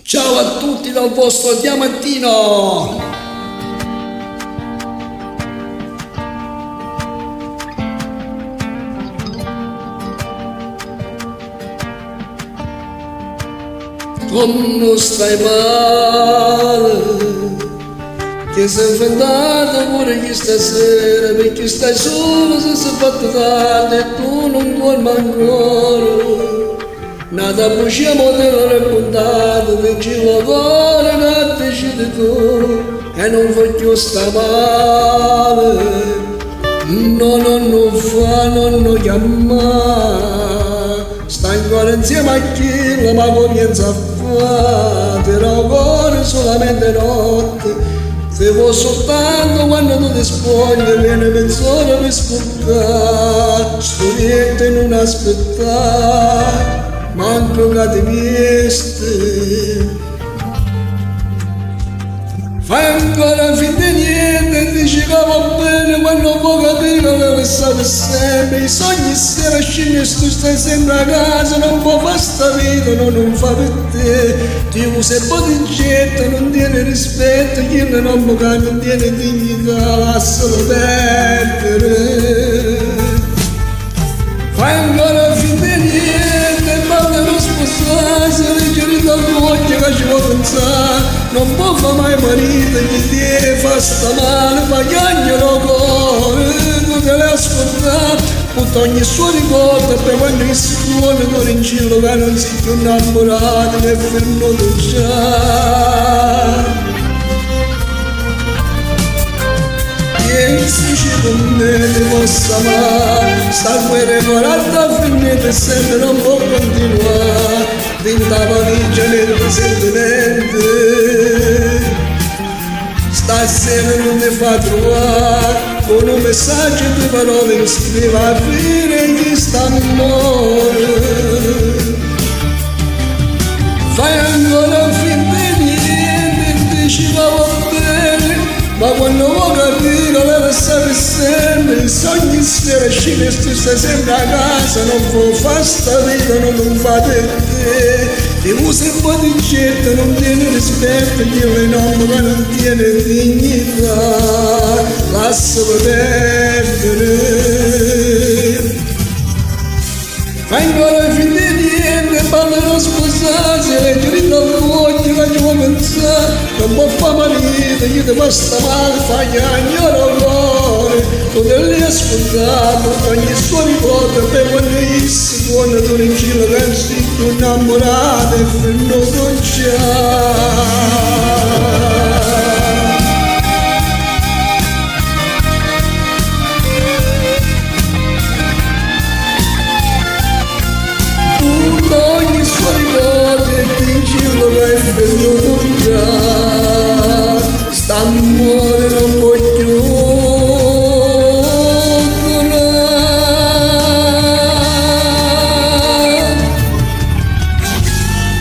Ciao a tutti dal vostro Diamantino! Comme stai male Te sei inventato pure chesta sera Perché stai solo se si è fatto tardi e tu non duormi ancora N'ata bucia mo te l'ho raccontata Dincillo 'o core ca decide tu E nun fa cchiù sta male No no nun fa nun 'o chiammà Sta ancora 'nzieme a chillo ma che pienze a fà Tene 'o core sulamente 'e notte Te vò soltanto quanno tu te spuoglie Viene mezz'ora pe spurcà Stu lietto e nun aspettà Manco ca te vieste Fai ancora finta 'e niente e dici ca va bene quanno vuò capì ca l'hê lassata pe sempe Isso ogni sera scenne e tu stai sempre 'a casa nun può fa sta vita no nun fa pe te Ti usa e po' ti getta nun tiene rispetto chillo è n'ommo ca nun tiene dignità lassalo perdere. Fai ancora finta 'e niente e parle d' 'o spusà, se legge dint' 'a ll'uocchie ca ce vo' penzà, nun po' fa mai marito chi te fa sta male, fa chiagnere 'o core, tu te l'he 'a scurdà, Butta ogni suo ricordo e poi quanno isso torna tu dincillo ca nun si cchiù 'nnammurato che è fernuto già. Piensaci cu me te posso amà, sta guerra 'e core adda fernì pe sempe non può continuà, dint' 'a valigia miette sentimente. Stasera nun te fa truvà Cu nu messaggio e due parole che scrive 'a fine 'e chist'ammore. Fai ancora finta 'e niente e dici ca va bene, ma quanno vuò capì ca l'hê lassà pe sempe, isso ogni sera scenne e tu stai sempre 'a casa, nun vuò fa sta vita, no nun fa pe te. Te usa e po' ti getta, nun tiene rispetto, chillo è n'ommo ca nun tiene dignità, lassalo perdere. Fai ancora finta 'e niente e parle d' 'o spusà, se legge dint' 'a ll'uocchie ca ce vo' penzà, nun po' fa marito, chi te fa sta male, fa chiagnere 'o core, tu te l'hê 'a scurdà, butta ogni suo ricordo e poi quanno isso torna tu dincillo ca nun si cchiù 'nnammurato è fernuto già.